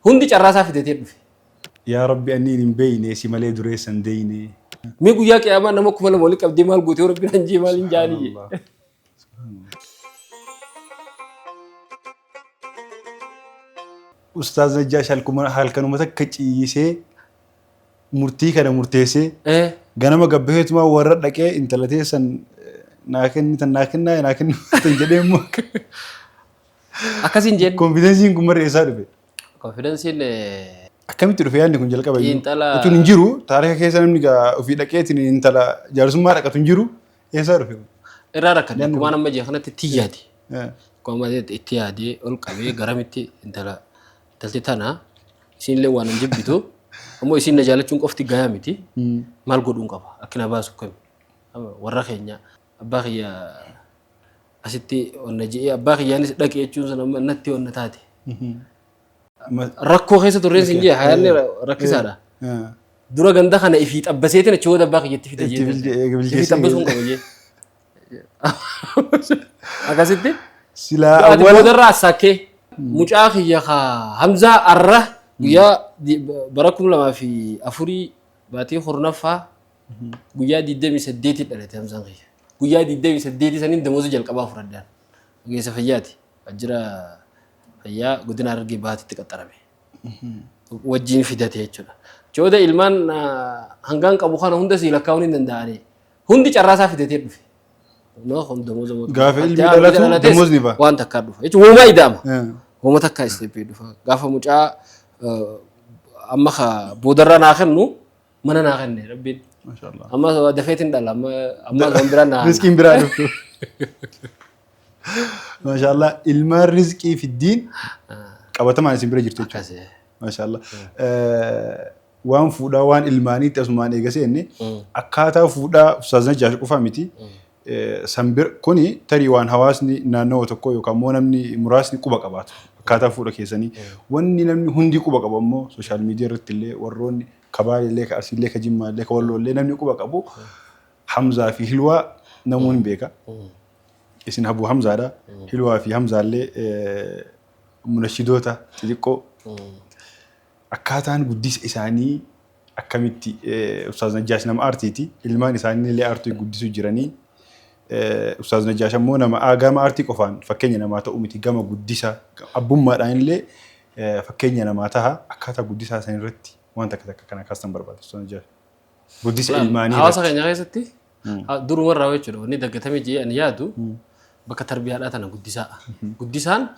Hundi carraa isaa fidatee dhufe. Yaa Rabbi anniin hin beeyne si malee dureessa hin deeyne. Mee guyyaa qiyaamaa nama 2000 walitti qabdee maal gootee Rabbi naan jee maal hin jaanii jee. Subhanallah. Ustaaz Najjaash halkanuma takka ciisee murtii kana murteessee ganama gabbaheetumaa warra dhaqee intala teessan naa kennitan naa kennaa naa kennitan jedhee immoo Akkasiin jeen. Konfidensiin kun marri eessaa dhufe? Konfidensiin Akkamitti dhufe yaadni kun jalqaba iyyuu? Xiinxala- Utuun hin jiru taarika keessa namni gaa ofii dhaqeetiin intala jaarsummaa dhaqatu hin jiru eessaa dhufe kun? Irraa rakkadhe akkumaan amma jee kanatti itti yaade. Akkuma amma jetti itti yaadee ol qabee garamitti intala intalti tana isiinillee waan hin jibbitu ammoo isiin na jaalachuun qofti gayaa miti maal godhuun qaba akki na baasu kami Amma warra keenya abbaa kiyya asitti onna je'ee abbaa kiyyaanis dhaqi jechuun sun amma natti onna taate. Rakkoo keessa turreen sin jee hayaanni rakkisaadha. Dura ganda kana ifii xabbaseetiin achi booda abbaa kiyyatti fida Itti jee. bilcheessee Ifii xabbasuun qaba jee. Akkasitti. Silaa Ati awwala boodarraa assaakkee mucaa kiyya ka Hamzaa arra guyyaa bara 2004 baatii 10ffaa guyyaa 28 dhalate Hamzaan kiyya. Guyyaa 28 saniin damooza jalqabaa fudhadhaan. Ogeessa fayyaati. Waajjira fayyaa godina Harargee Bahaatitti qaxarame. Wajjin fidate jechuudha. Chooda ilmaan hangaan qabu kana hunda sii lakkaa'uun hin danda'ani. Hundi carraa isaa fidatee dhufe. No, kun damooza mootummaa. Gaafa ilmi Fakkii dhalatu dhalates damozni ba'a. Waan takkaa dhufa. Jechuun uumaa ida'ama. Hooma takkaa isteeppii dhufa. Gaafa mucaa amma ka boodarraa naa kennu mana naa kenne rabbiin. Mashallah. Amma dafeetiin dhala. Amma amma waan biraa naa. Rizqiin biraa dhuftu. Mashallah ilmaan rizqii fiddiin qabatamaan isin bira jirtu jechuudha. Akkasi. Mashallah. Waan fuudhaa waan ilmaaniitti asumaan eega seenne akkaataa fuudhaa Ustaaz Najjaash qofa miti. San bira kuni tarii waan hawaasni naannawa tokkoo yookaan immoo namni muraasni quba qabaatu akkaataa fuudha keessanii. Wanni namni hundi quba qabu ammoo sooshaal miidiyaa irratti illee warroonni ka Baalee illee ka Arsii illee ka Jimmaa illee ka Walloo illee namni quba qabu Hamzaa fi Hilwaa namuu hin beeka. Isin Habuu Hamzaadha. Hilwaa fi Hamzaa illee munashidoota xixiqqoo. Akkaataan guddisa isaanii akkamitti Ustaaz Najjaash nama aartiiti. Ilmaan isaanii illee aartii guddisuu jiranii. Ustaaz Najjaash ammoo nama gama aartii qofaan fakkeenya namaa ta'u miti gama guddisa abbummaadhaan illee fakkeenya namaa taha. Akkaataa guddisaa san irratti waan takka takka kana kaastan barbaada Ustaaz Najjaash. Guddisa ilmaanii Hawaasa irratti. keenya keessatti duruma irraa jechuudha wanni daggatame jee ani yaadu bakka tarbiyaadhaa tana guddisaa. Guddisaan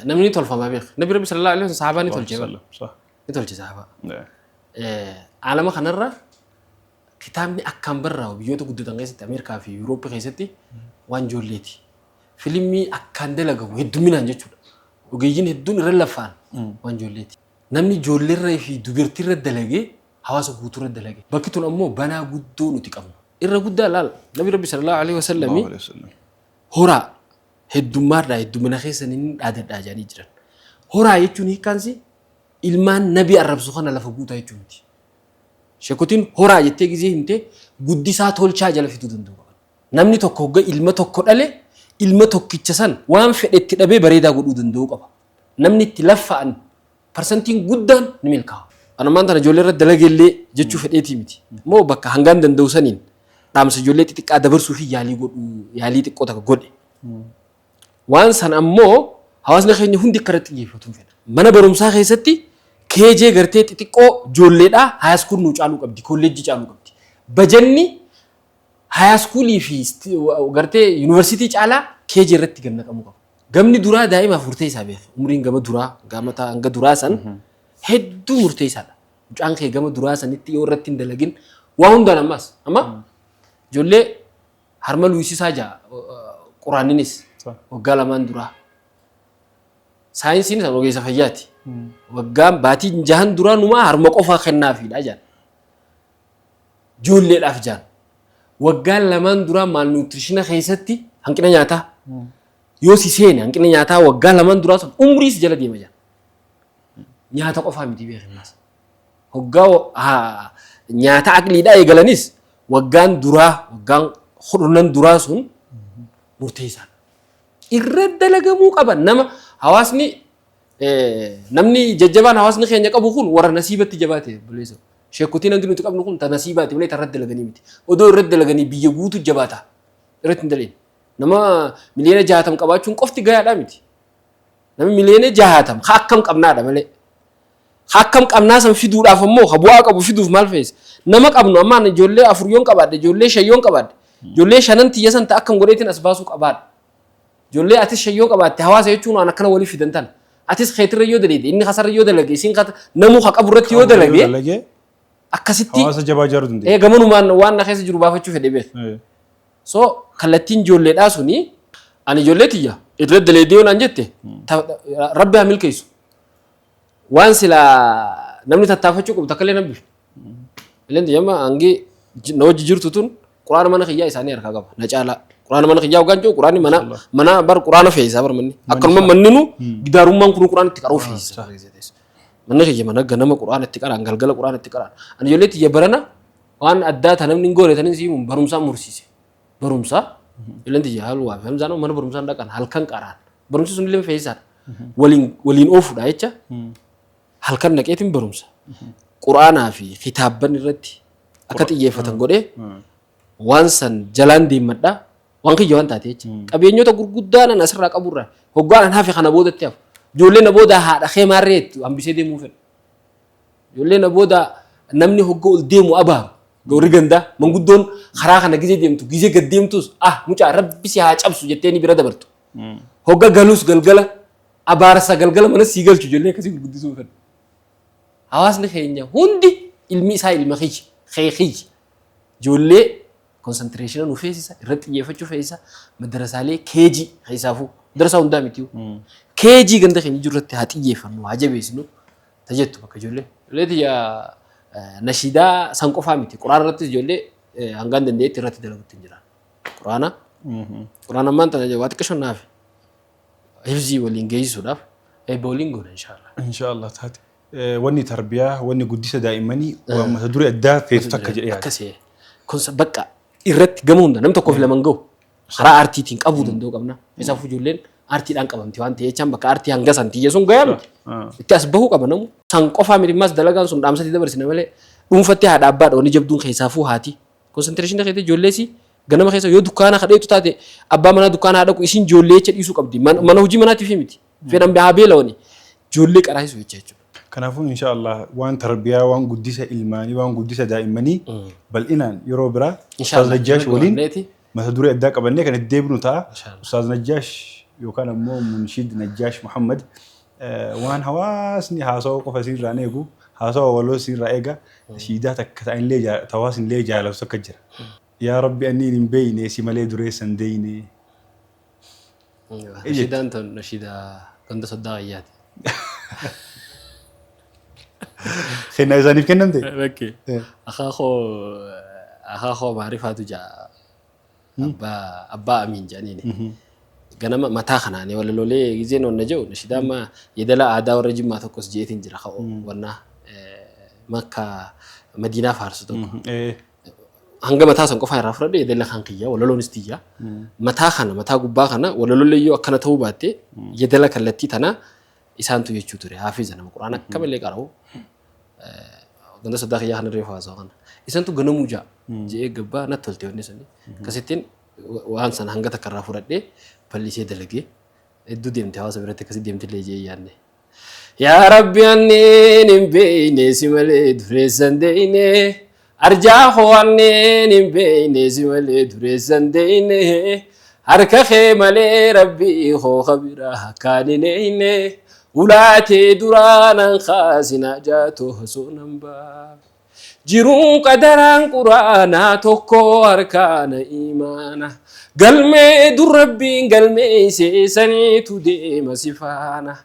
Namni ni tolfama beek. Nabi Rabbi sallallahu alaihi wasallam sahabaa ni tolche bara. Ni tolche sahabaa. Aalama kanarra kitaabni akkaan barraa'u biyyoota guddatan keessatti Ameerikaa fi Yuurooppii keessatti waan ijoolleeti. Filimii akkaan dalagamu hedduminaan jechuudha. Ogeeyyiin hedduun irra laffaan waan ijoolleeti. Namni ijoolleerra fi dubartiirra dalagee hawaasa guutuurra dalage. Bakki tun ammoo balaa guddoo nuti qabnu. Irra guddaa laal. Nabi Rabbi sallallahu alaihi wasallam horaa heddummaadhaa heddumina keessan inni dhaadadhaa jedhanii jiran. Horaa jechuun hiikkaansi ilmaan nabii arrabsu kana lafa guutaa jechuu miti. Sheekotiin horaa jettee gizee himte guddisaa tolchaa jala fiduu danda'u qaban. Namni tokko hogga ilma tokko dhale ilma tokkicha san waan fedhe itti dhabee bareedaa godhuu danda'uu qaba. Namni itti laffa'an parsantiin guddaan ni milkaa'a. An ammaan tana ijoollee irratti dalageellee jechuu fedheetii miti. Moo bakka hangaan danda'u saniin dhaamsa ijoollee xixiqqaa dabarsuu fi yaalii godhu yaalii xiqqoo takka godhe. Waan san ammoo hawaasni keenya hundi akka irratti xiyyeeffatu hin fedha. Mana barumsaa keessatti keejee gartee xixiqqoo ijoolleedhaa haayaskuul nuu caaluu qabdi, kolleejjii caaluu qabdi. Bajanni haayaskuulii fi gartee yuunivarsiitii caalaa keejee irratti gad naqamuu qaba. Gamni duraa daa'imaaf murteessaa beeki. Umriin gama duraa gama hanga duraa san hedduu murteessaadha. Mucaan kee gama duraa sanitti yoo irratti hin dalagin waa hundaan ammas amma ijoollee harma luusisaa ja'a quraanninis waggaa lamaan duraa. Saayinsiin san ogeessa fayyaati. Waggaan baatii jahan duraa numaa harma qofaa kennaafiidha jedhan. Ijoolleedhaaf jaan. Waggaan lamaan duraa maalnuutirishina keessatti hanqina nyaataa yoo si seene hanqina nyaataa waggaa lamaan duraa sun umrii si jala deema jaan. Nyaata qofaa miti beekamnaas. Hoggaa nyaata aqliidhaa eegalanis waggaan duraa waggaan kudurnan duraa sun murteessaadha. Irra dalagamuu qaba nama hawaasni Namni jajjabaan hawaasni keenya qabu kun warra nasiibatti jabaate obboleessa. Sheekotiin hangi nuti qabnu kun ta nasiibaati malee ta irratti dalaganii miti. Odoo irratti dalaganii biyya guutuu jabaata. Irratti hin daleen. Nama miliyoona 60 qabaachuun qofti gayaadhaa miti. Nama miliyoona 60 ka akkam qabnaadha malee. Ka akkam qabnaa san fiduudhaaf ammoo ka bu'aa qabu fiduuf maal feesa? Nama qabnu ammaan ijoollee afur yoon qabaadhe, ijoollee shan yoon qabaadhe, ijoollee shanan tiyya san ta akkam godheetiin as baasuu qabaadha. Ijoollee atis shan yoo qabaatte, hawaasa jechuun waan akkana walii fidan tana. Atis keetirra yoo dalagde, inni kasarra yoo dalage, isiin namuu ka qabu irratti yoo dalage dalage akkasitti hawaasa jabaa ijaaruu dandeenya. Gamanumaan waan na keessa jiru baafachuu fedhe beek. So kallattiin ijoolleedhaa suni, ani ijoollee tiyya irra daleedee yoo naan jette, rabbi haa milkeessu. Waan silaa namni tattaafachuu qabu takka illee nan bifu. Illeen tiyya amma hangi na wajji jirtu tun quraana mana kiyyaa isaanii harkaa qaba na caalaa. Quraana mana kiyyaa hoggaan jiru, quraanni mana mana bar quraana fe'isaa bar manni. Akkanuma manninu gidaarummaan kun quraana itti qaruu fe'isa. Manni kiyya mana ganama quraana itti qaraan, galgala quraana itti qaraan. Ani ijoollee tiyya barana waan addaa ta namni hin goone tanin siimu barumsaan mursiise. Barumsa ijoolleen tiyya haaluu fi hamzaan mana barumsaan dhaqan, halkan qaraan. Barumsi sun illee fe'isaadha. Waliin waliin oofuudha jecha halkan naqeetiin barumsa. Quraanaa fi kitaabban irratti akka xiyyeeffatan godhee waan san jalaan deemadha. Waan kiyya waan taate jecha. Qabeenyota gurguddaa nan asirraa qaburraa hoggaan an hafe kana boodatti hafu. Ijoollee na booda haadha kee maarreetti hambisee deemuu fedha. Ijoollee na booda namni hogga ol deemu abaaru. Warri gandaa manguddoon karaa kana gizee deemtu, gizee gad deemtus, "Ah, mucaa rabbi si haa cabsu" jettee ni bira dabartu. Hogga galus galgala abaarsa galgala mana sii galchu, ijoollee akkasii gurguddisuu fedha. Hawaasni keenya hundi ilmi isaa ilma kiyya, kee kiyya. Ijoollee concentration nu feesisa, irratti xiyyeeffachuu feesisa, madarasaalee keejii keessaafuu, madarasaa hundaa miti. Keejii ganda keenya jiru irratti haa xiyyeeffannu, haa jabeessinu, tajettu bakka ijoollee. Ijoollee tiyya nashiidaa san qofaa miti. Quraana irrattis ijoollee hangaan dandeetti irratti dalagutti hin jiran. Quraana. Quraana ammaan tana waa xiqqashoon naafe. Hifzii waliin geessisuudhaaf eebba waliin goona inshaallah. Inshaallah taate. Wanni tarbiyaa, wanni guddisa daa'immanii waan mata duree addaa feetu takka jedhee yaada. Akkasii. Konsa bakka irratti gama hunda nam tokkoof lama hin gahu. Karaa aartiitiin qabuu danda'uu qabna. Isaaf ijoolleen aartiidhaan qabamti waan ta'eef jechaan bakka aartii hanga san tiyya sun gayaa miti. Itti as bahuu qaba namu. San qofaa miti, ammas dalagaan sun dhaamsatti dabarsina malee dhuunfatti haadha abbaadha wanni jabduun, keessaafuu haati. Concentration keetti ijoolleesi ganama keessa yoo dukkaana kadheetu taate, abbaa manaa dukkaana haa dhaqu, isiin ijoollee jecha dhiisuu qabdi. Mana hojii manaatiif miti. Fedhan haa beelawani. Ijoollee qaraasisuu jecha jechuudha. Kanaafuu inshaallah waan tarbiyaa, waan guddisa ilmaanii, waan guddisa daa'immanii bal'inaan yeroo biraa Ustaaz Inshaallah. Najjaash waliin Gabaabneeti. mata duree addaa qabannee kan itti deebinu ta'a. Inshaallah. Ustaaz Najjaash yookaan ammoo Munshid Najjaash Muhammad waan hawaasni haasawaa qofa isinirraa eegu, haasawaa waloo isinirraa eega, nashiidaa takka ta'anillee hawaasni illee jaalatu takka jira. Yaa Rabbi, anniin hin beeyne, si malee dureessa hin deeyne. Nashiidaan tun nashiidaa ganda soddaa wayyaati. Kennaa isaaniif kennamte? Bakki. Akaakoo maarifaatu jaa abbaa amiin jedhaniini. Ganama mataa kanaani wal lolee gizeen wanna jedhu, nashiidaa amma yeedala aadaa warra Jimmaa tokkos jeetiin jira, ka'u wanna Makka Madiinaa faarsu tokko. Hanga mataa san qofaa irraa fudhadhe, yeedala kan kiyya walaloonis tiyya. Mataa kana, mataa gubbaa kana walalollee yoo akkana ta'uu baatte, yeedala kallattii tanaa isaantu jechuu ture. Haafiza nama quraana akka malee qara'u. Ganda soddaa kiyyaa kana reefu haasa'u kana. Isantu ganamuu ja'a je'ee gabbaa natti tolte wanni suni. Akkasittiin waan sana hanga takka irraa fudhadhee bal'isee dalagee hedduu deemte, hawaasa biratti akkasii deemtillee je'ee yaadne. Yaa Rabbi, anneen hin beeyne, si malee dureessan deeyne. Arjaa koo, anneen hin beeyne, si malee dureessan deeyne. Harka kee malee Rabbii koo kabira akkaan hin eeyne. Ulaatee duraanan kaasina jaatoo osoo nan baafne. Jiruun qadaraan quraanaa tokko harkaana imaana. Galmee dur Rabbiin galmeessee saniitu deema si faana.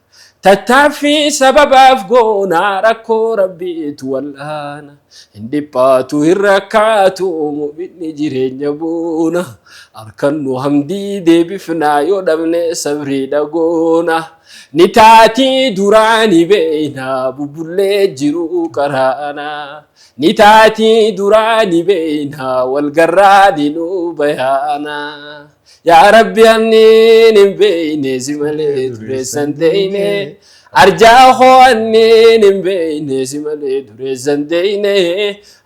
Tattaaffii sababaaf goonaa rakkoo Rabbiitu wal'aana. Hin dhiphaatu, hin rakkaatu mu'minni jireenya boona. Harkannu hamdii deebifnaa, yoo dhabne sabriidha goona. Ni taatii duraani beeyna, bubbullee jiru qaraana. Ni taatii duraani beeyna, wal garraani nu bayaana. Yaa Rabbi anniin hin beeyne si malee dureessan teeyne. Arjaa koo anniin hin beeyne si malee dureessan teeyne.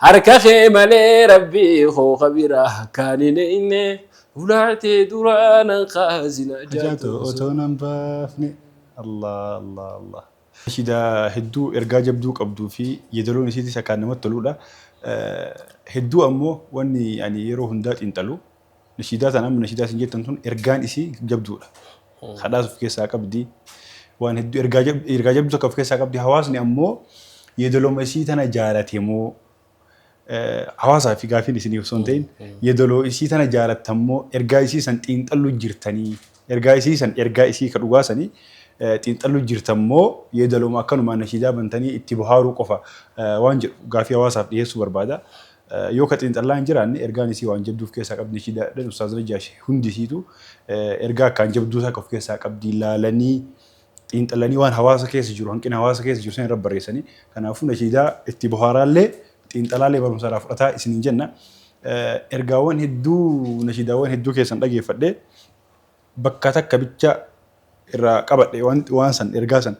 Harka kee malee Rabbii koo kabiraa akkaan hin eeyne. Ulaatee duraa nan kaasina Ajaatu otoo nan baafne. Allah Allah Allah. Nashiidaa hedduu ergaa jabduu qabduu fi yeedaloon isiitis akkaan namatti toludha. Hedduu ammoo wanni ani yeroo hundaa xiinxalu nashiidaa tana amma nashiidaa isin jettan tun ergaan isii jabduudha. Kadhaas of keessaa qabdi. Waan hedduu ergaa jabduu takka of keessaa qabdi. Hawaasni ammoo yeedalooma isii tana jaalate moo hawaasaa fi gaafiin isiniif osoo hin ta'in yeedaloo isii tana jaalattan moo ergaa isii san xiinxallu jirtanii ergaa isii san ergaa isii ka dhugaa sanii xiinxallu jirtan moo yeedalooma akkanumaan nashiidaa bantanii itti bohaaruu qofa waan jedhu gaafii hawaasaaf dhiyeessuu barbaada. Yoo ka xiinxallaa hin jiraanne ergaan isii waan jabduu of keessaa qabdi nashiidaadhaan Ustaaz Najjaash hundi isiitu ergaa akkaan jabduu takka of keessaa qabdi laalanii xiinxalanii waan hawaasa keessa jiru hanqina hawaasa keessa jiru san irra barreessanii kanaafuu nashiidaa itti bohaaraallee xiinxalaallee barumsa irraa fudhataa isiniin jenna. Ergaawwan hedduu nashiidaawwan hedduu keessan dhageeffadhe bakka takka bicha irraa qabadhe waan san ergaa san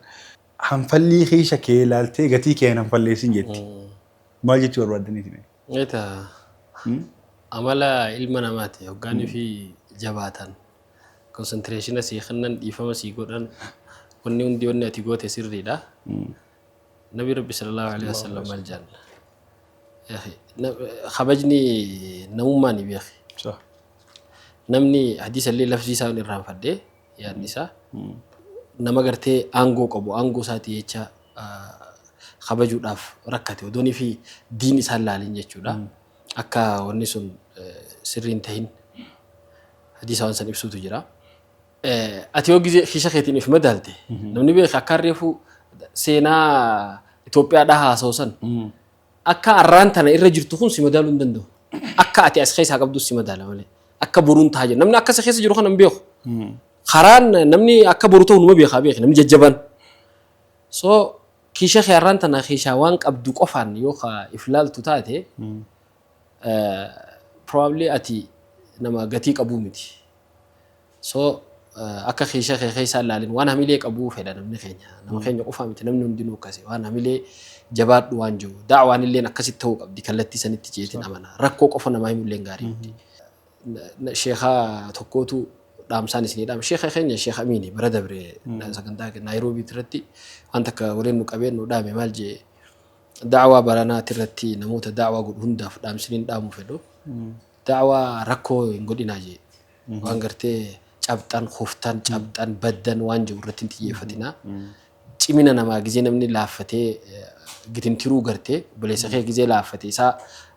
hanfallii kiisha kee ilaaltee gatii kee hin hanfalleessin jetti. Maal jechuu barbaaddaniiti mee? Eeta amala ilma namaati hoggaanii fi jabaatan concentration sii kennan dhiifama sii godhan wanni hundi wanni ati goote sirriidha. Nabi Rabbi sallallahu alaihi wasallam maal jedhan? Kabajni namummaa ni beeki. Namni hadiisa illee lafzii isaa irraanfadhe yaadni isaa nama gartee aangoo qabu aangoo isaatii jecha kabajuudhaaf rakkate odoonii fi diin isaan laalin jechuudha. Akka wanni sun sirrii hin tahin hadiisa waan san ibsuutu jira. Ati yoo gizee kiisha keetiin if madaalte namni beeka akka reefu seenaa Itoophiyaadhaa haasa'u san akka arraan tana irra jirtu kun si madaaluu hin danda'u. Akka ati as keessaa qabdus si madaala malee. Akka boruun ta'a jira. Namni akka isa keessa jiru kana hin beeku. Karaan namni akka boru ta'u numa beekaa beeki namni jajjabaan. So kiisha kee arraan tana kiishaa waan qabdu qofaan yoo ka if laaltu taate probably ati nama gatii qabuu miti. So akka kiisha kee keessaa ilaalin waan hamilee qabuu fedha namni keenya. Nama keenya qofaa miti namni hundinuu akkasi waan hamilee jabaadhu waan jiru. Da'waan illeen akkasitti ta'uu qabdi kallattii sanitti jeetiin amana. Rakkoo qofa namaa himuu illeen gaarii miti. Sheekaa tokkootu dhaamsaan isinii dhaama. Sheeka keenya Sheekh Amiini bara dabre sagantaa Naayiroobii irratti waan takka waliin nu qabee nu dhaame maal jee da'waa baranaati irratti namoota da'waa godhu hundaaf dhaamsiniin dhaamu fedhu. Da'waa rakkoo hin godhinaa jee. Waan gartee cabxan, kuftan, cabxan, baddan waan jiru irratti hin xiyyeeffatinaa. Cimina namaa gizee namni laaffatee gitintiruu gartee obboleessa kee gizee laaffate isaa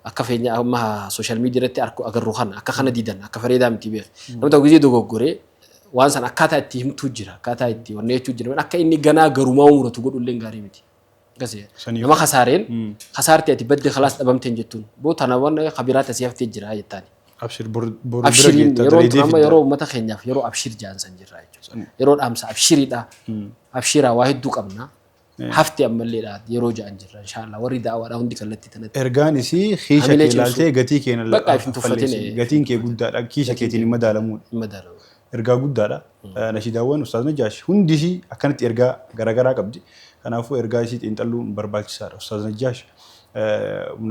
akka feenya amma social media irratti agarru kana akka kana didan akka bareedaa miti beek. Namni tokko gizee dogoggoree waan san akkaataa itti himtuu jira akkaataa itti wanni jechuu jira akka inni ganaa garumaa muratu godhu illee gaarii miti. Akkasii Saniif. nama kasaareen kasaarte ati badde kalaas dhabamteen jettuun boo tana waan kabiraatti asii haftee jira jettaani. Abshir boru bira Abshiriin geetta yeroo daleedee tun amma fidda. yeroo uummata keenyaaf yeroo abshir jaan san jirra jechuudha. Yeroo dhaamsa abshiriidha. Abshiraa waa hedduu qabna. Hafti ammalleedha yeroo ja'an jirra inshallah warri da'awaadha hundi kallattii tanatti. Ergaan isii kiisha Hamilee kee cimsuu. ilaaltee gatii kee hin Bakka if hin tuffatin, falleessin. Gatiin kee guddaadha. Kiisha keetiin hin madaalamuudha. Hin madaalamu. Ergaa guddaadha. Nashiidaawwan Ustaaz Najjaash hundi isii akkanatti ergaa garaagaraa qabdi. Kanaafuu ergaa isii xiinxalluun barbaachisaadha. Ustaaz Najjaash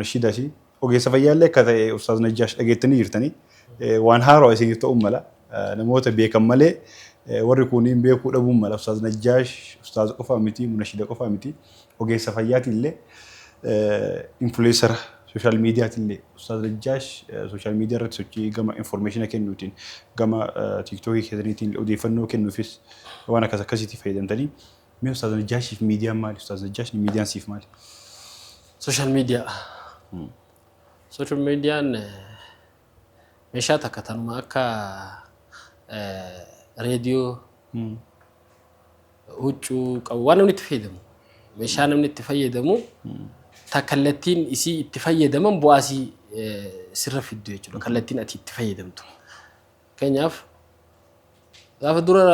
nashiidaa isii ogeessa fayyaallee akka ta'e Ustaaz Najjaash dhageettanii jirtanii waan haarawaa isiniif ta'uu mala. Namoota beekan malee warri kuuniin beekuu dhabuun mala. Ustaaz Najjaash Ustaaz qofaa miti, munashida qofaa miti. Ogeessa fayyaatiin influencer social miidiyaatiin illee Ustaaz Najjaash social media irratti sochii gama information kennuutiin gama tiiktookii keessaniitiin odeeffannoo kennuufis waan akkas akkasiitti fayyadamtanii. Mee Ustaaz Najjaashiif miidiyaan maali? Ustaaz Najjaash miidiyaan siif maali? Social media. Social mediaan meeshaa takka tanuma akka reediyoo huccuu qabu waan namni itti fayyadamu. Meeshaa namni itti fayyadamu ta kallattiin isii itti fayyadaman bu'aa isii sirra fiddu jechuudha. Kallattiin ati itti fayyadamtu. Fakkeenyaaf gaafa dura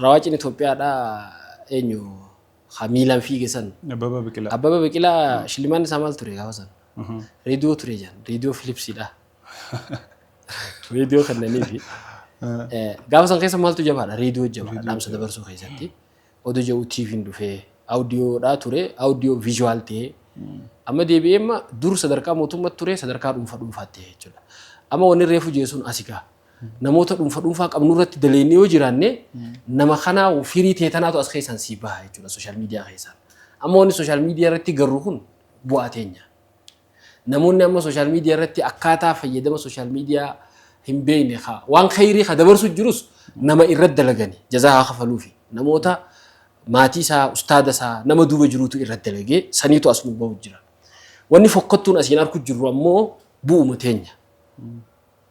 rawaacin Itoophiyaadhaa eenyu ha miilaan fiige san Abbabaa Biqilaa. Abbaba Biqilaa shillimaan isaa maal ture gaafa san? Reediyoo ture jedhan. Reediyoo Philipsiidha. Reediyoo kennanii fi gaafa san keessa maaltu jabaadha? Reediyoo jabaadha dhaamsa dabarsuu keessatti. Odoo jedhu TV'n dhufee audiyoodhaa ture, audio visual ta'ee. Amma deebi'ee amma dur sadarkaa mootummaatti ture, sadarkaa dhuunfaa dhuunfaatti jechuudha. Amma wanni reefu jeesuun asi gaha. Namoota dhuunfa dhuunfaa qabnu irratti daleennee yoo jiraanne, nama kanaa firii ta'e tanaatu as keessaan sii baha jechuudha, social media keessaan. Amma wanni social media irratti garru kun bu'aa teenya. Namoonni amma social media irratti akkaataa fayyadama social media hin beekne haa waan khayrii ka dabarsu jirus nama irratti dalagani jazaa haa kafaluufi, namoota maatii isaa, ustaada isaa, nama duuba jiruutu irratti dalagee saniitu as nu bahu jira. Wanni fokkattuun asiin arku jirru ammoo bu'uma teenya.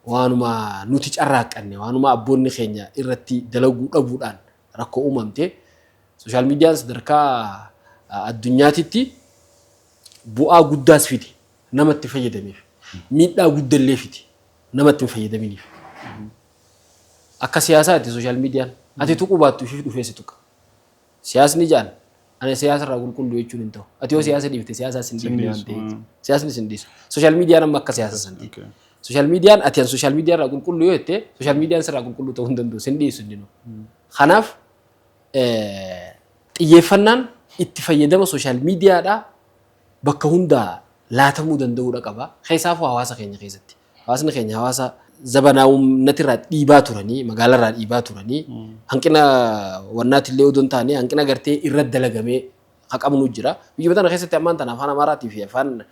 Waanuma nuti carraaqqanne, waanuma abboonni keenya irratti dalaguu dhabuudhaan rakkoo uumamte. Social mediaan sadarkaa addunyaatitti bu'aa guddaas fide namatti fayyadameef, miidhaa guddallee fide namatti hin fayyadaminiif. Akka siyaasaati social mediaan, ati tuquu baattu ifiif dhufee si tuqa. Siyaasni jaan ani siyaasa irraa qulqulluu jechuun hin ta'u. Ati yoo siyaasa dhiifte siyaasaa sin dhiifne waan ta'eef siyaasni sin dhiisu. Social mediaan amma akka siyaasa san ta'e. Social mediaan ati an social media irraa qulqulluu yoo jette, social mediaan sirraa qulqulluu ta'uu hin danda'u, sin dhiisu inni. Kanaaf xiyyeeffannaan itti fayyadama social mediaadhaa bakka hundaa laatamuu danda'uudha qaba. Keessaafuu hawaasa keenya keessatti. Hawaasni keenya hawaasa zabanaawumnatirraa dhiibaa turanii, magaalarraa dhiibaa turanii, hanqina wannaatillee odoo hin taane hanqina gartee irratti dalagamee haqabnu jira. Biyya tana keessatti ammaan tana afaan Amaaraatii fi afaan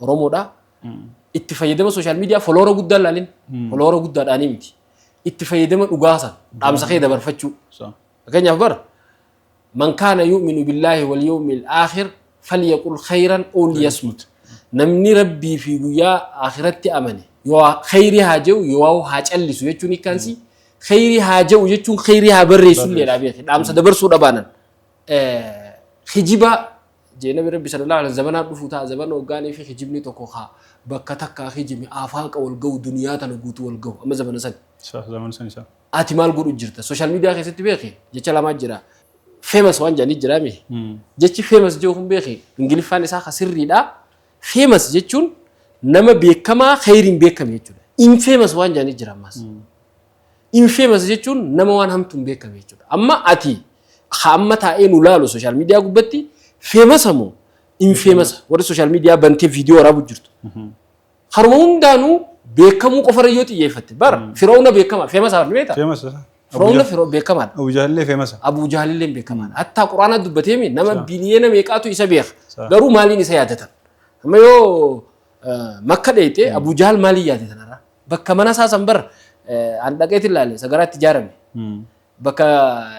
Oromoodhaa itti fayyadama social media follower guddaa ilaalin, follower guddaadhaanii miti. Itti fayyadama dhugaa san dhaamsa kee dabarfachuu. Fakkeenyaaf bara من كان يؤمن بالله واليوم الآخر فليقل خيرا أو ليصمت. Namni Rabbii fi guyyaa akhiratti amane yoo khayrii haa jedhu yoo haa callisu jechuun hiikkaansi khayrii haa jedhu jechuun khayrii haa barreessu illee beeki dhaamsa dabarsuu dhabaanan. Kijiba jee nabi Rabbi صلى الله عليه zamanaa dhufuu ta'a, zamana hoggaanii fi kijibni tokko haa bakka takkaa kijibni afaaqa wal ga'u, duniyaa tana guutuu wal ga'u amma zamana sani. Zaman san isaa. Ati maal godhu jirta? Social media keessatti beeki jecha lamaa jira. Famous waan jedhanii jiraami. Jechi famous jedhu kun beeki Ingiliffaan isaa ka sirriidha. Famous jechuun nama beekamaa khayriin beekame jechuudha. Infamous waan jedhanii jira ammas. Infamous jechuun nama waan hamtuun beekame jechuudha. Amma ati ha amma taa'ee nu laalu social media gubbatti famous moo infamous? Warri social media bantee viidiyoo waraabu jirtu. Haruma hundaanuu beekamuu qofarra yoo xiyyeeffatte, bara Firoona beekamaa famous ni beektaa? Famous. Firoona Firoo beekamaadha. Abu Jahillee famous. Abuu Jahilillee beekamaadha. Hattaa Quraana dubbateemi nama biliyeena meeqaatu isa beeka. Garuu maaliin isa yaadatan? Amma yoo Makka dheeyte Abuu Jahal maaliin yaadatan har'a? Bakka mana isaa san bara an dhaqeetti ilaale sagaraatti ijaarame. Bakka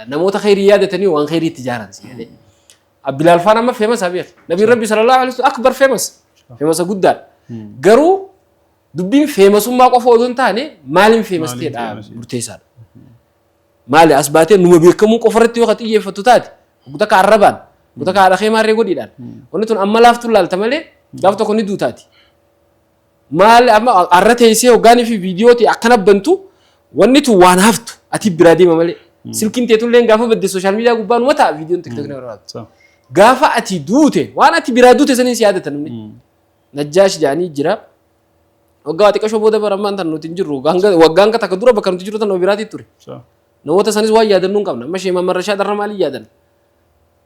namoota kheyrii yaadatanii waan kheyrii itti ijaaran si jedhee. Bilaal faan amma famous beeka. Nabiin Rabbi صلى الله عليه وسلم أكبر famous. Famous guddaadha. Garuu dubbiin famousummaa qofa odoo hin taane maaliin famous ta'edha murteessaadha. Maali as baatee numa beekamuu qofa irratti yoo ka xiyyeeffattu taate, takka arrabaan, takka haadha kee maarree godhiidhaan. Wanni tun amma laaftuu laalta malee gaaf tokko ni duutaati. Maali amma arra teessee hoggaanii fi viidiyooti akkana bantu, wanni tun waan haftu ati biraa deema malee. Silkiin teetullee gaafa badde social media gubbaa numa ta'a, viidiyoon TikTokni barbaadu. Gaafa ati duute waan ati biraa duute saniin si yaadata namni. Najjaash jedhanii jira. Waggaa waa xiqqashoo booda bara ammaan tan nuti hin jirru. Waggaan takka dura bakka nuti jirru tan nama biraatii ture. Namoota sanis waan yaadannuu hin qabna. Amma ishee mamarrashaa darra maaliin yaadan?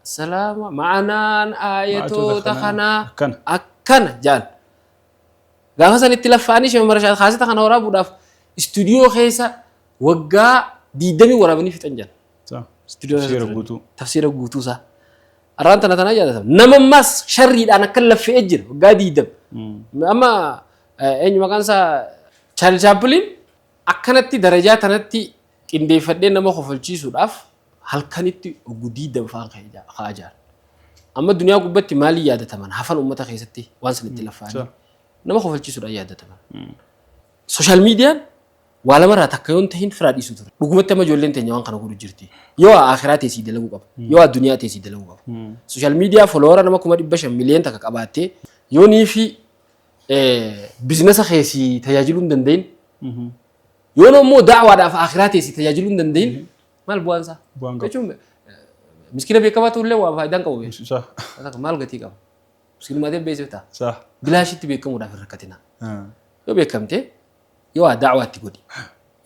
Salaama ma'anaan aayatoota kanaa akkana jaan. Gaafa sanitti laffaanii ishee mamarrashaa kaaseta kana waraabuudhaaf istuudiyoo keessa waggaa 20 waraabanii fixan jaan. Tafsiira guutuu. Tafsiira guutuu isaa. Arraan tana tanaa yaadatama. Nama ammaas sharriidhaan akka laffe'ee jira waggaa 20. Amma eenyu maqaan isaa, Chaarli Chaapiliin akkanatti darajaa tanatti qindeeffadhee nama kofalchiisuudhaaf halkanitti oguu 20 fa'aa ka'aa jira. Amma duniyaa gubbatti maaliin yaadataman hafan uummata keessatti waan sanitti laffa'anii nama kofalchiisuudhaan yaadataman. Social mediaan waa lamarraa takka yoon tahin firaa dhiisuu ture. Dhugumatti amma ijoolleen teenya waan kana godhu jirti. Yoo akhiraa teessii dalaguu qaba. Yoo addunyaa teessii dalaguu qaba. Social media follower nama 500,000 miliyoon takka qabaattee yoo nii fi business keessii tajaajiluu hin danda'in, yoo immoo da'waadhaaf akhiraa teessii tajaajiluu hin danda'in, maal bu'aan isaa? Jechuun miskiina beekamaa ta'ullee waa faayidaan qabu. Maal gatii qaba? Miskiinummaa ta'e beeksifta. Bilaashitti beekamuudhaaf hin rakkatina. Yoo beekamte Yoo waa da'waa itti godhi.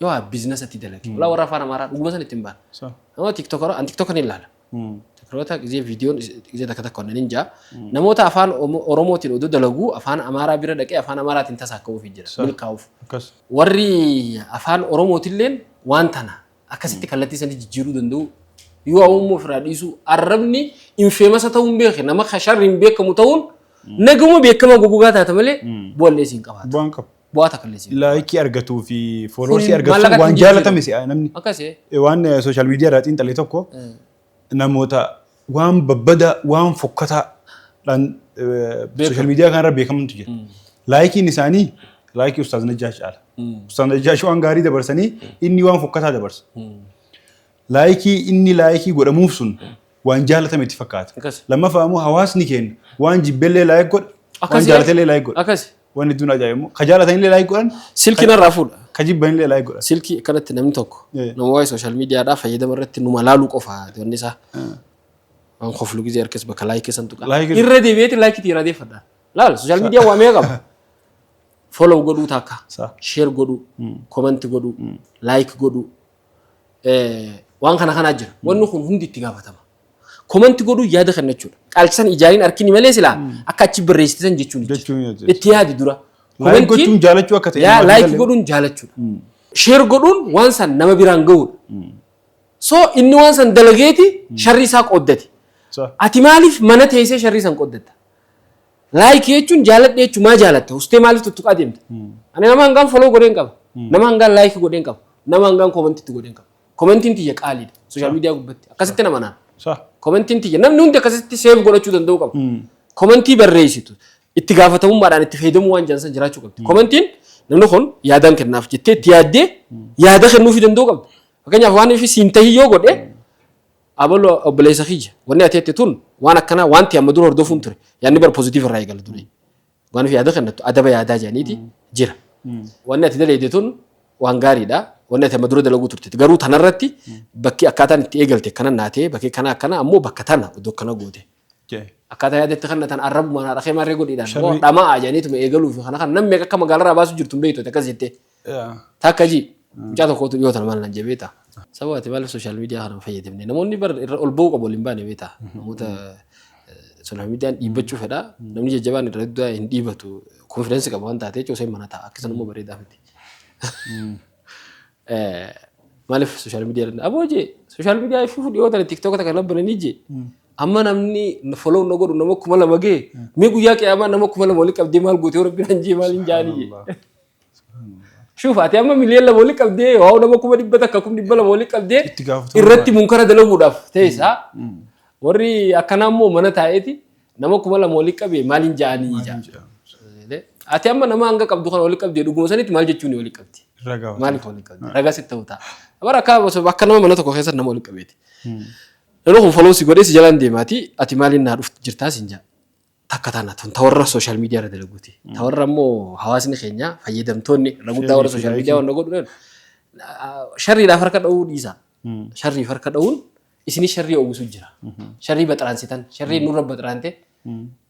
Yoo waa business itti dalagi. Walaa warra afaan Amaaraa dhuguma san itti hin baana. Nama TikTokera an TikTok ni ilaala. TikTokeroota gizee viidiyoon gizee takka takka onneen jaa. Namoota afaan Oromootiin oduu dalaguu afaan Amaaraa bira dhaqee afaan Amaaraatiin tasaakkamuuf jira. Milkaa'uuf. Warri afaan Oromootilleen waan tana akkasitti kallattii sanii jijjiiruu danda'u. Yoo ammoo ofirraa dhiisuu arrabni infamous ta'uu hin beekne, nama sharriin beekamu ta'uun naguma beekamaa gogogaa taata malee bu'allee siin qabaatu. Bu'aan qabu. Bu'aa takka illee siin. Like argatuu fi followers Kun argatu maallaqatti waan hin jaalatame si'a namni. Akkasii. Waan social media irraa xiinxalee tokko, namoota waan babbadaa, waan fokkataadhaan social media kanarra beekamantu jira. Likeiin isaanii like Ustaaz Najjaash caala. Ustaaz Najjaash waan gaarii dabarsanii, inni waan fokkataa dabarsa. Like inni like godhamuuf sun waan jaalatame itti fakkaata. Lammaffaa immoo hawaasni keenya waan jibbellee like godha, waan jaalatellee like godha. Waan hedduun ajaa'ibu ka jaalatanillee like godhan. Silkii narraa fuudha. Ka jibbanillee like godhan. Silkii akkanatti namni tokko nama waa'ee social mediadhaa fayyadama irratti numa laaluu qofa wanni isaa. Waan koflu gizee harkis bakka like san tuqa. Like. Irra deebi'eeti like irraa deeffadha. Laal, social media waa meeqa qaba? Follow godhuu takka. Share godhuu, comment godhuu, like godhuu. Waan kana kanaa jira. Wanni kun hundi itti gaafatama. Comment godhuu yaada kennachuudha. Qaalchisan ijaaniin arkini malee silaa akka achi barreessitan jechuun jira. Jechuun jira. Itti yaadi dura. Like gochuun jaalachuu akka ta'e Yaa namaaf like galee. Godhuun jaalachuudha. Share godhuun waan san nama biraan gahuudha. So inni waan san dalageeti sharri isaa qooddate. Ati maaliif mana teessee sharrii san qooddatta? Like jechuun jaaladhe jechuun maa jaalatta? Ustee maaliif tuttuqaa deemta? Ani nama hangaan follow godheen qaba. Nama hangaan like godheen qaba. Nama hangaan commentitti godheen qaba. Commentiin tiyya qaaliidha. Social media gubbatti. Akkasitti nama naan. Commentiin tiyya namni hundi akkasitti save godhachuu danda'u qaba. Comment barreessitu itti gaafatamummaadhaan itti fayyadamuu waan jedhan san jiraachuu qabdi. Commentiin namni kun yaadaan kennaaf jettee itti yaaddee yaada kennuufii danda'uu qabdi. Fakkeenyaaf waan ifi siin tahii yoo godhe, abaloo obboleessa kiyya, wanni ati jette tun waan akkanaa wanti amma dura hordofuun ture, yaadni bar positive irraa eegala duri. Waan ifi yaada kennattu adaba yaadaa jedhaniiti jira. Wanni ati daleede tun waan gaariidha. Wanni ati amma dura dalaguu turte garuu tanarratti bakki akkaataan itti eegalte akkana naatee, bakki kana akkana ammoo bakka tana iddoo akkana goote. Akkaataa yaadatti kan tan arrabuma naa dhaqee marree godhiidhaan dhamaa jedhaniituma eegaluu fi kana kan namni meeqa akka magaalarraa baasu jirtu hin beektu akkas jettee. Takka ji mucaa tokkotu dhiyoo tana maal naan jee beektaa? Sababa ati maaliif social media kana hin fayyadamne? Namoonni bar irra ol ba'uu qabu waliin baane beektaa? Namoota social mediaan dhiibbachuu fedha. Namni jajjabaan irra hedduu hin dhiibatu. Confidence qaba waan taatee jechuun mana ta'a. Akkasuma immoo bareedaa miti. Maaliif social media irra aboo jee social media ifuu dhiyoo tana TikTok kana bananii jee. Amma namni follow na godhu nama 2000 ga'e, mee guyyaa qiyaamaa nama 2000 walitti qabdee maal gootee rabbi naan jee maal hin jaanii jee. Shuuf, ati amma 2 miliyoona walitti qabdee waa nama 100,000, 200,000 walitti qabdee Itti gaafatamummaa. Irratti munkara dalaguudhaaf teessaa. Warri akkanaa immoo mana taa'eeti nama 2000 walitti qabee maal hin jaanii jaa. Ati amma nama hanga qabdu kana walitti qabdee dhuguma sanitti maal jechuun walitti qabdi? Irra gaafata. Maaliif walitti qabdi? Ragaa sitti ta'u ta'a. Bara akka nama mana tokko keessa nama walitti qabeeti. Yeroo kun follow si godhee si jalaan deemaati, ati maaliin naa dhuftu jirtaa siin jaa. Takka tana tun ta warra social media irra dalaguuti. Ta warra immoo hawaasni keenya fayyadamtoonni irra guddaa warra social media waan godhu sharriidhaaf harka dha'uu dhiisa. Sharriif harka dha'uun isinii sharrii oomisuu jira. Sharrii baxiraansitan, sharrii nurra baxiraante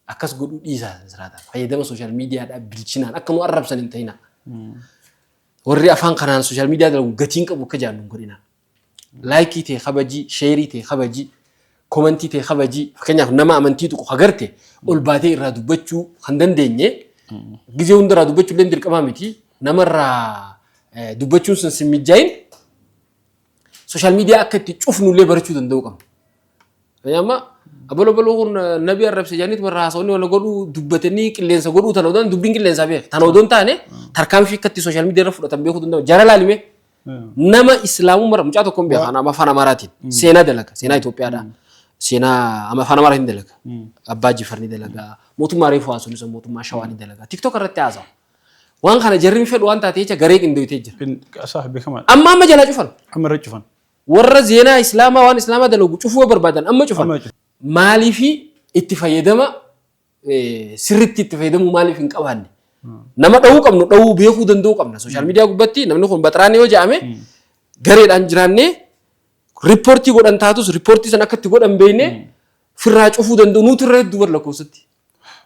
akkas godhuu dhiisa siraataan. Fayyadama social mediadhaa bilchinaan akka nu arrabsan hin ta'ina. Warri afaan kanaan social media dalagu gatiin qabu akka jaannu hin godhina. Like ta'e kabajii, share ta'e kabajii, comment ta'e kabajii. Fakkeenyaaf nama amantii tuqu agarte ol baatee irraa dubbachuu kan dandeenye, gizee hundarraa dubbachuu illee dirqamaa miti. Namarraa dubbachuun sun sin mijjaayin, social media akka itti cufnu illee barachuu danda'uu qabna. Amma abalo baloo kun nabi arrabse jedhaniitu warra haasawni wala godhuu dubbatanii qilleensa godhuu tana odoon dubbiin qilleensaa beeka. Tana odoon taane tarkaanfii akka itti social media irra fudhatan beekuu danda'u. Jara laalime, nama islaamummaa mucaa tokkoon beeka nama afaan Amaaraatiin seenaa dalaga, seenaa Itoophiyaadha. Seenaa amma afaan Amaaraatiin dalaga. Abbaa Jifar ni dalaga. Mootummaa reefu haasawni sun mootummaa Shawaa ni dalaga. TikTok irratti haasawa. Waan kana jarri hin fedhu waan taate jecha garee qindoyitee jira. Sah, beekamaadha. Amma amma jalaa cufan. Amma irra cufan. Warra zeenaa islaamaa waan islaamaa dalagu cufuu barbaadan amma cufan. Amma cufan. Maaliifi itti fayyadama sirriitti itti fayyadamuu maaliif hin qabaanne? Nama dha'uu qabnu dha'uu beekuu danda'uu qabna. Social media gubbatti namni kun baxiraanii yoo jedhame gareedhaan jiraannee report godhan taatus report san akka itti godhan beeknee firraa cufuu danda'u nuti irra hedduu bar lakkoofsatti.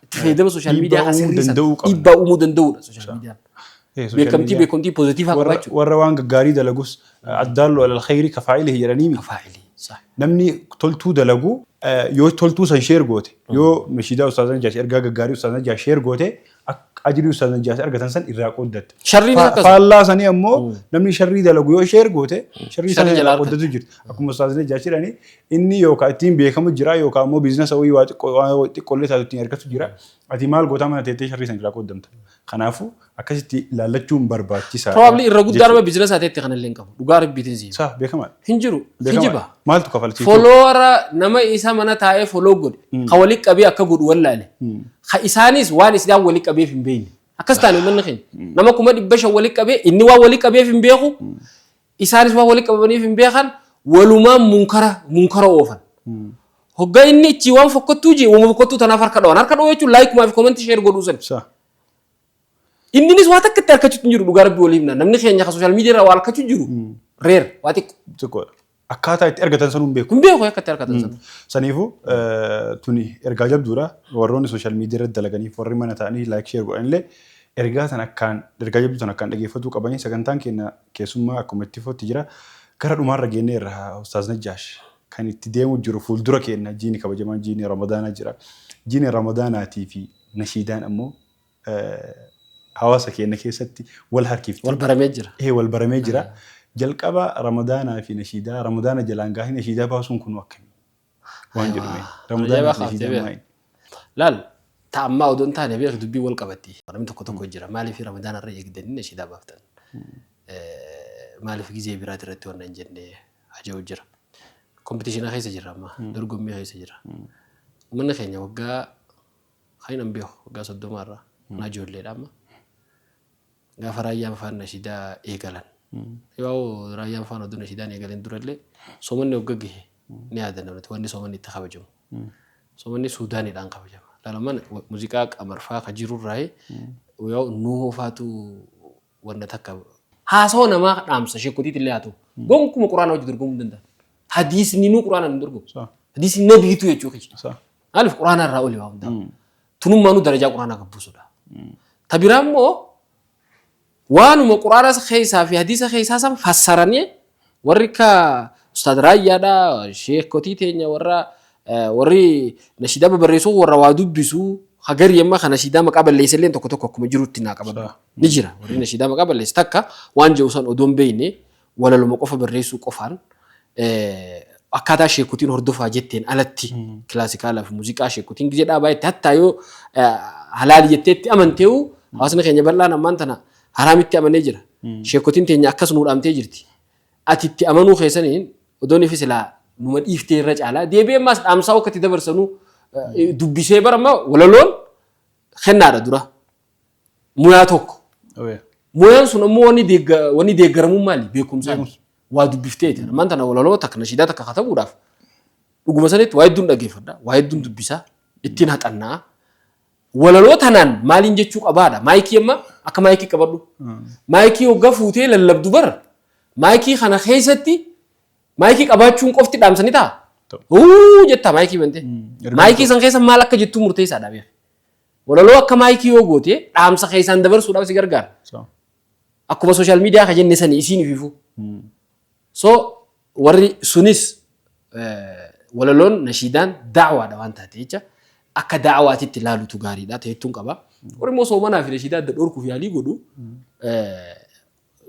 Itti fayyadama social media Dhiibbaa kan uumuu sirrii sana danda'uu qabna. Dhiibbaa uumuu danda'uudha social mediaan. Social Beekamtii media. Beekamtii positive qabaachuu. Warra waan gaggaarii dalagus الدال على الخير كفاعله jedhanii miti. فاعله. صح. Namni toltuu dalagu yoo toltuu san share goote, yoo nashiidaa Ustaaz Najjaash, ergaa gaggaarii Ustaaz Najjaash share goote, akka ajirii Ustaaz Najjaash argatan san irraa qooddatta. Sharriin akkasuma. Faallaa sanii ammoo namni sharrii dalagu yoo share goote, sharrii sana Sharrii jalaa irraa qooddatu jirti. Akkuma Ustaaz Najjaash jedhanii, inni yookaan ittiin beekamu jira yookaan ammoo business wayii waa xiqqoo, waa xiqqoollee taatu ittiin argatu jira. Ati maal gootaa? Mana teettee sharrii san irraa qooddamta. Kanaafuu akkasitti ilaallachuun barbaachisaadha. Probably irra guddaa nama business teetti kanallee hin qabu. Dhugaa Rabbiitiin siima. Saa, beekamaadha. Hin jiru. Beekamaadha. Kijiba. Maaltu kafalchiisu? Follower nama isa mana taa'ee follow godhe. Ka walii qabee akka godhu wallaale. Ka isaanis waan isaan walii qabeef hin beekne. Akkas taane uummanni keenya. Nama 500,000 walii qabee, inni waan walii qabeef hin beeku. Isaanis waan walii qabaniif hin beekan, walumaan munkara oofan. Hoggaa inni ichi waan fokkottuu jee, uuma fokkottuu tanaaf harka dhawan. Harka dhawuu jechuun like umaa fi comment share godhuu san. Inninis waa takka itti harkachuutti hin jiru, dhugaa Rabbii walii himna. Namni keenya ka social media irraa waa harkachuu jiru rare, waa xiqqoo. Xiqqoodha. Akkaataa itti argatan sanuu hin beeku. Hin beeku akka itti harkatan sana. Saniifuu tuni ergaa jabduudha. Warroonni social media irratti dalaganiif, warri mana ta'anii like share godhanillee, ergaa tan akkaan, ergaa jabduu tan akkaan dhageeffatuu qabanii. Sagantaan keenya keessummaa akkuma itti footti jira. Gara dhumaarra geenyeerra, Ustaaz Najjaash. Kan itti deemu jiru fuuldura keenya jiini kabajamaan jiini Ramadaanaa jira. Jiini Ramadaanaatii fi nashiidaan ammoo hawaasa keenya keessatti wal harkifti. Wal baramee jira. Ee, wal baramee jira. Jalqaba Ramadaanaa fi nashiidaa, Ramadaana jalaan gaahii nashiidaa baasuun kun akkamii? Waan jedhu mee. Ramadaanaa fi Ajaa'ibaa. nashiidaa Kaafte. maali? Laal, ta'ammaa odoon taane beeku, dubbii wal qabatti. Namni tokko tokko jira. Maaliif Ramadaana irra eegdanii nashiidaa baaftan? Maaliif gizee biraati irratti waan hin jenne haja'u jira. Competition keessa jira amma. Dorgommii keessa jira. Uummanni keenya waggaa kan hin beeku waggaa 30 irraa na ijoolleedha amma. Gaafa Raayyaan faan nashiidaa eegalan. Yoo Raayyaan faan oduu nashiidaan eegalan durallee, soomanni wagga gahe ni yaadanna nuti wanni soomanni itti kabajamu. Soomanni Suudaaniidhaan kabajama. Laalaman muuziqaa qamarfaa ka jirurraa yoo nuhoo faatu wanna takka haasawaa namaa dhaamsa sheekotiit illee haa ta'u. Gonkuma Quraana hojii dorgomuu hin danda'an. Hadiisni nuu Quraana hin dorgomu. Hadiisni nabiitu jechuu kiyya. Maaliif? Quraana irraa oli waa hundaa. Tunummaanuu darajaa Quraanaa gabbuusudha. Ta biraa immoo waanuma Quraana keessaa fi hadiisa keessaa san fassaranii warri akka Ustaad Raayyaadha, sheekotii teenya, warra warri nashiidaa babarreessuu, warra waa dubbisu, hagarii amma kan nashiidaa maqaa balleessellee tokko tokko akkuma jirutti naa qabadhu. Ni jira warri nashiidaa maqaa balleesse takka waan jedhu san odoo hin beekne walaluma qofa barreessuu qofaan, akkaataa sheekotiin hordofaa jetteen alatti, classical fi muuziqaa sheekotiin gizee dhaabaa itti hattaa yoo halaali jetteetti amanteewu, hawaasni keenya bal'aan ammaan tana haraamitti amanee jira. Sheekotiin teenya akkas nuu dhaamtee jirti. Ati itti amanuu keessaniin odoon ifi silaa numa dhiiftee irra caalaa deebi'ee ammaas dhaamsaa akka itti dabarsanuu dubbisee barama walaloon kennaadha dura. Muyaa tokko. Muyaan sun ammoo wanni deeggaramuun maali? Beekumsaan. Waa dubbifteeti. Ammaan tana walaloo takka, nashiidaa takka katabuudhaaf dhuguma sanitti waa hedduun dhaggeeffadha. Waa hedduun dubbisaa. Ittiin haxannaa. Walaloo tanaan maaliin jechuu qabaadha? Maayikii amma akka maayikii qabadhu. Maayikii hoggaa fuutee lallabdu bara. Maayikii kana keessatti maayikii qabaachuun qofti dhaamsanii ta'a. Huu jettaa maayikii bantee. Maayikii san keessa maal akka jettuu murteessaadha beeku. Walaloo akka maayikii yoo goote, dhaamsa keessaan dabarsuudhaaf si gargaara. Akkuma social media ka jenne sanii isiin ifiifuu. So warri sunis walaloon nashiidaan da'waadha waan taate jecha akka da'waatitti ilaalutu gaariidha ta'ettuun qaba. Warri immoo soomanaa fi nashiidaa adda dhorkuuf yaalii godhu,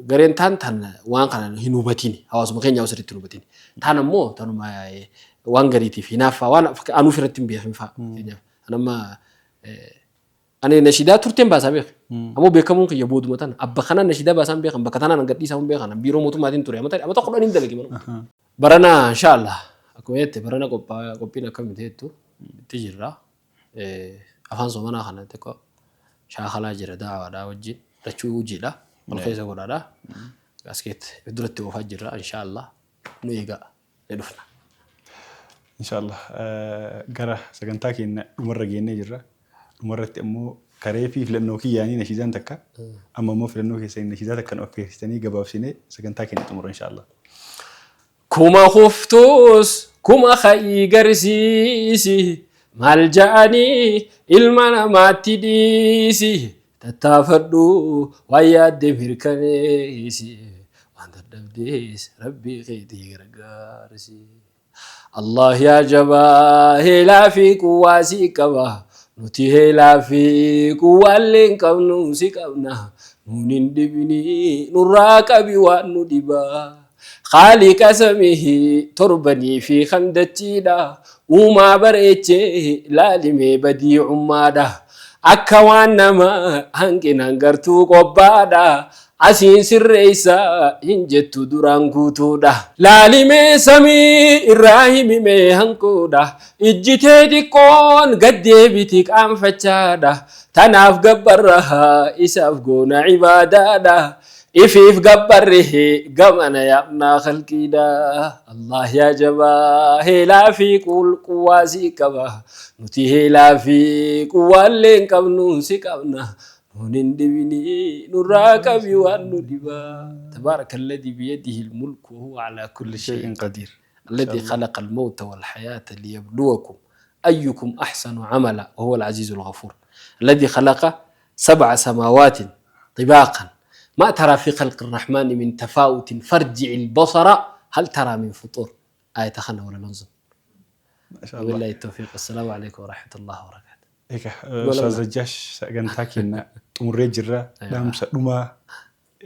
gareen taan tan waan kana hin hubatin, hawaasuma keenya sirriitti hin hubatin. Taan ammoo tanuma waan gariitiif hinaaffaa, waan anuuf irratti hin beekin fa'a. Fakkeenyaaf anamma ani nashiidaa turteen baasaa beeka. Ammoo beekamuun kiyya booduma tana. Abba kanaan nashiidaa baasaan beekan, bakka tanaan gadhiisaa hin beekan, biiroo mootummaatiin ture. Amata 10 dalage mana. Barana inshaallah akkuma jette barana qophiin akkamii ta'ettu itti jirra. Afaan soomanaa kana xiqqoo shaakalaa jira, da'awaadhaa wajjin lachuu hojiidha. Wal keessa godhaadha. Askeetti duratti oofaa jirra, inshaallah nu eegaa, ni dhufna. Inshaallah gara sagantaa keenya dhumarra geennee jirra. Dhumarratti ammoo karee fi filannoo kiyyaanii nashiidaan takka, amma immoo filannoo keessanii nashiidaa takka nu affeersitanii gabaabsinee sagantaa keenya xumura, inshaallah. Kuma kuftuus kuma ka'ii garsiisi, maal ja'anii ilma namaatti dhiisi. Tattaafadhu waan yaadde mirkaneessi. Waan dadhabdees Rabbii keetii gargaarsi. Allah yaa jabaa heelaa fi quwwaa si qaba. Nuti heelaa fi quwwaallee hin qabnu si qabna. Nuun hin dhibini nurraa qabi waan nu dhibaa. Khaaliqa samii torbanii fi kan dachiidha. Uumaa bareechee laalimee badiicummaadha. Akka waan nama hanqinaan gartuu qophaadha. Asiin sirreessa hin jettu duraan guutuudha. Laalimee samii irraa himimee hanquudha. Ijji tee xiqqoon gad deebiti qaanfachaadha. Tanaaf gabbarra isaaf goona ibaadaadha. Ifiif gabbarre gamana yaamnaa khalqiidha. Allah yaa jabaa heelaa fi quwwaa si qaba. Nuti heelaa fi quwwaallee hin qabnu si qabna. Nuun hin dhibini nurraa qabi waan nu dhibaa. Tabaaraka alladhi biyadihi almulku wa huwa alaa kulli shay'in qadiir. Alladhi khalaqa almawta walhayaata liyabluwakum ayyukum ahsanu amala wa huwa al-aziizu al-ghafuur. Alladhi khalaqa sab'a samawaatin طباقا ما ترى في خلق الرحمن من تفاوت فارجع البصر هل ترى من فطور آية خنا ولا لنزل. وبالله التوفيق، السلام عليكم ورحمة الله وبركاته. Egaa Ustaaz Najjaash sagantaa keenya xumurree jirra. Dhaamsa dhumaa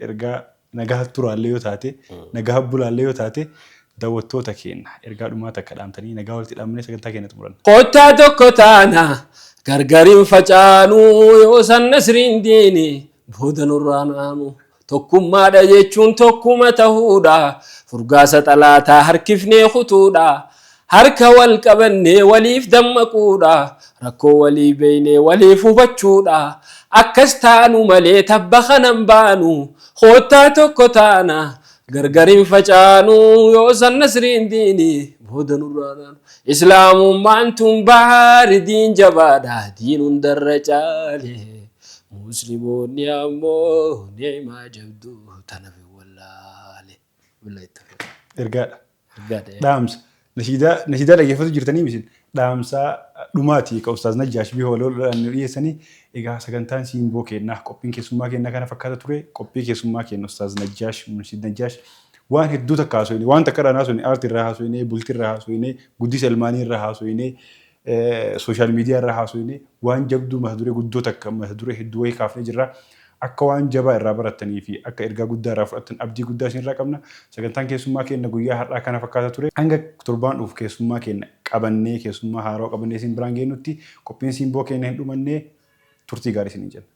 ergaa nagaa turaallee yoo taate nagaa bulaallee yoo taate daawwattoota keenya ergaa dhumaa takka dhaamtanii nagaa walitti dhaamnee sagantaa keenya xumuranna. Kottaa tokko taana gargariin facaanuu yoo san nasriin diini booda nurraan aanu. Tokkummaadha jechuun tokkuma tahuudha. Furgaasa xalaataa harkifnee kutuudha. Harka wal qabannee waliif dammaquudha. Rakkoo walii beeynee waliif hubachuudha. Akkas taanu malee tabba kanan baanu. Koottaa tokko taana gargar hin facaanu yoo san nasriin diini booda nurraan aanu. Islaamummaan tun bahaari diin jabaadha. Diin hundarra caale. Muslimoonni ammoo ni'maa jabduu tana fi wallaale. Billahi tawfiiq. Ergaadha. Ergaadha. Dhaamsa. Nashiidaa nashiidaa dhaggeeffatu jirtanii misin dhaamsa dhumaati ka Ustaaz Najjaash bifa walaloodhaan nu dhiyeessanii. Egaa sagantaan Siimboo kennaa qophiin keessummaa kennaa kana fakkaata ture. Qophii keessummaa kenna Ustaaz Najjaash Munshid Najjaash waan hedduu takka haasofne, waan takka irraa haasofne, aartii irraa haasofne, bultii irraa haasofne, guddisa ilmaanii irraa haasofne, social media irraa haasofne, waan jabduu mata duree guddoo takka mata duree hedduu wayii kaafnee jirra. Akka waan jabaa irraa barattanii fi akka ergaa guddaa irraa fudhattan abdii guddaa isin irraa qabna. Sagantaan keessummaa keenya guyyaa har'aa kana fakkaata ture. Hanga torbaan dhufu keessummaa keenya qabannee keessummaa haarawaa qabannee isin biraan geenyutti qophiin Siimboo keenya hin dhumannee turtii gaarii isiniin jenna.